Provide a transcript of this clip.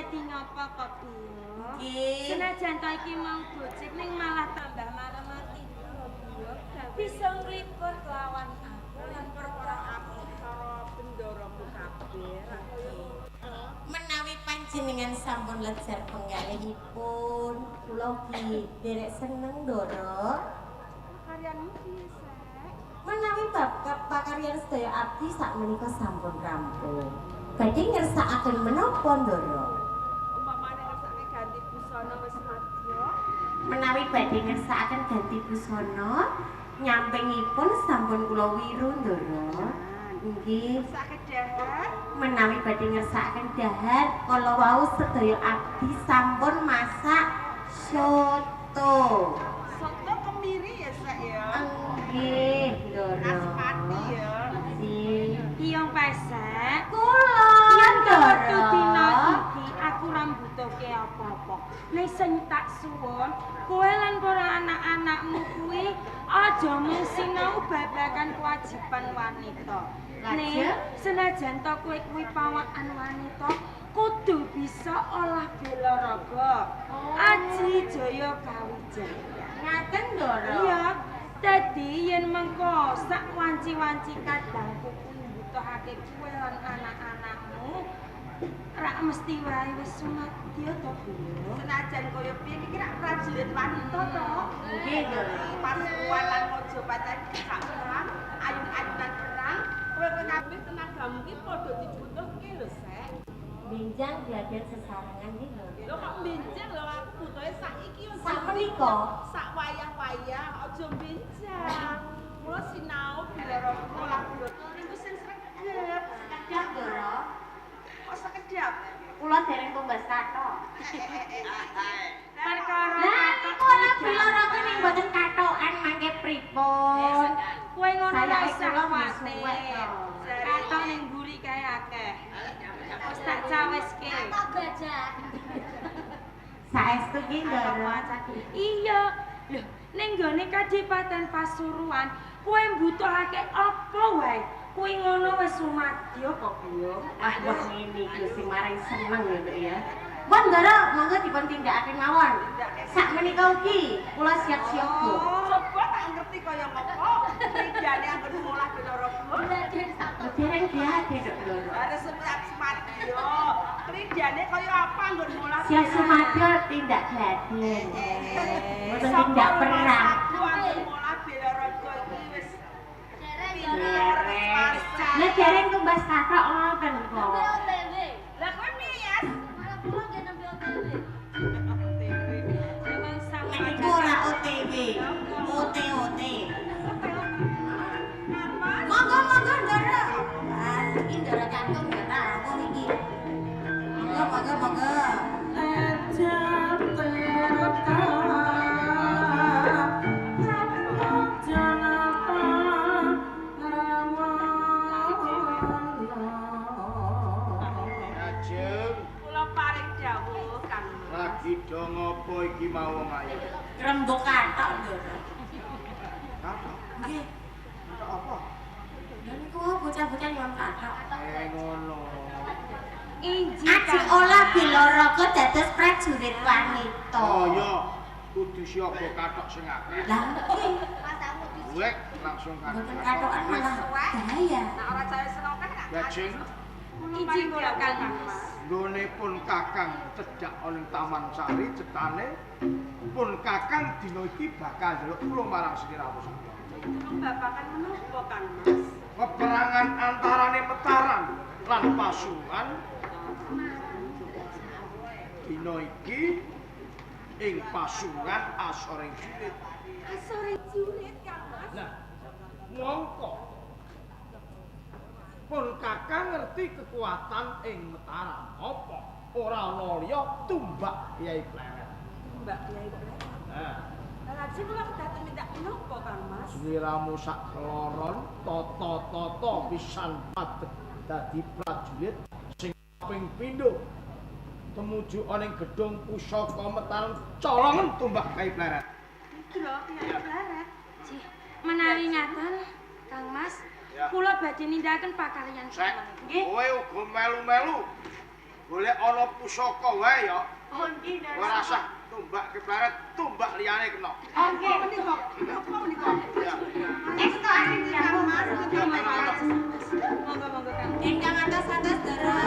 Dadi ngopo kok, Biyo? Nggih. Senajan to iki mau bocik ning malah tambah marem ati. Bisa nglipur kelawan aku lan Perkara aku para bendaraku kabeh. Menawi panjenengan sampun lejar penggalihipun, kula ugi derek seneng, Ndoro. Karyanmu piye, Sek? Menawi bab pakaryan sedaya abdi sakmenika sampun rampung. Badhe ngersakaken menapa, Ndoro? Umpamane ngersake ganti busana wis madya. Menawi badhe ngersakaken ganti busana, nyampingipun sampun kula wiru, Ndoro. Nggih. Ngersake dahar. Menawi badhe ngersakaken dahar, kala wau sedaya abdi sampun masak soto. Soto kemiri ya, Sek ya. Nggih, Ndoro. Naspati ya. Nggih. Iyong Pesek. Kula, Yen wektu Ndoro. dina iki aku ora mbutuhke apa-apa. Ning sing tak suwun, kowe lan para anak-anakmu kuwi aja mung sinau babagan kewajiban wanita. Ning Lajeng? senajan to kowe kuwi pawakan wanita, kudu bisa olah bela raga. Aji jaya kawijaya. Ngaten, Ndoro. Iya, dadi yen mengko sak wanci-wanci kadangku kuwi mbutuhake kowe lan anak-anakmu, rak mesti wae wis sumadya to, Bu. Senajan kaya piye iki rak prajurit wanita to. Nggih, Ndoro. Pasuruan lan Mojopatan gak perang, ayun-ayunan perang, kowe-kowe kabeh tenagamu ki padha dibutuhke lho, Sek. Benjang gladen sesarengan nggih, Ndoro. Lho kok benjang lho aku butuhe saiki yo. Sak menika? Sak wayah-wayah aja benjang. Mula sinau bilaraga lah niku sing sregep. Sekedap, Ndoro. Kok sekedap? Kula dereng tumbas kathok. Perkara Lah kathok niku ora bilaraga ning mboten kathokan mangke pripun? Kowe ngono ora Sayake usah kula kuwatir. suwek to. Kathok ning mburi kae akeh. Wis tak cawiske. Saestu ki, Ndoro. Iya. Lho, ning gone Kadipaten Pasuruan, kowe mbutuhake apa wae? Kuwi ngono wis sumadya kok, Bu. Ah, wah ngene iki sing maring seneng ya, Nduk ya. Pun, Ndoro, monggo dipun tindakaken mawon. Sak menika ugi kula siap siaga. Coba tak ngerti kaya ngopo. Pidane anggon ngolah bilaraga. Dereng diade, Nduk, Ndoro. Harus siap sumadya. Klidane kaya apa anggon ngolah? Siap sumadya tindak gladen. Mboten tindak perang. Aku anggon ngolah bilaraga iki wis Dereng. Lah dereng tumbas kathok ngoten kok. Lah kowe piye, Yas? Memang sama Niku ora OTW. OTOT. Monggo monggo, Ndoro. Ah, iki Ndoro kakung ya ta apa iki? Monggo monggo monggo. Lajeng Kula paring dawuh, Kang Mas. lagi do ngopo iki mau wong ayu? Rembug kathok, Ndoro. Kathok. Nggih. Kathok apa? Lha niku bocah-bocah nyuwun kathok. Eh ngono. Inji Aji Kang. olah bilaraga dados prajurit wanita. Oh iya, kudu siaga kathok sing akeh. Lah nggih, Wek langsung mboten kathok. kathokan malah bahaya. Nek ora cawe seneng akeh nak. Lajeng Inji kula Kang Mas. nggone pun Kakang cedhak ana ing Taman Sari cetane pun Kakang dina iki bakal njaluk tulung marang sliramu sakya. Babakan menapa, Kang Mas? Peperangan antarane Mataram lan Pasuruan dina iki ing Pasuruan asoring jurit. Asore jurit, Kang Mas. Lah, mongko pun Kakang ngerti kekuatan ing Mataram apa ora ana liya tumbak Kyai Pleret. Mbak Kyai Pleret. Nah, Lah lajeng kula kedah tumindak menapa, Kang Mas? sliramu sak keloron tata-tata pisan padheg dadi prajurit sing kaping pindho tumuju ana ing gedhong pusaka Mataram colongen tumbak Kyai Pleret. Iki lho Kyai Pleret. Cih, menawi ngaten, Kang Mas, Ya. kula badhe nindakaken pakaryan Sek, nggih. kowe uga melu-melu. Golek ana pusaka wae ya. Oh, nggih, Ndoro. Ora usah tumbak kebaret, tumbak liyane kena. Oh, nggih. Menika, apa menika? Ya. Estu akan Kang jauh. Mas, Monggo, monggo, Kang. Ingkang atas-atas, Ndoro.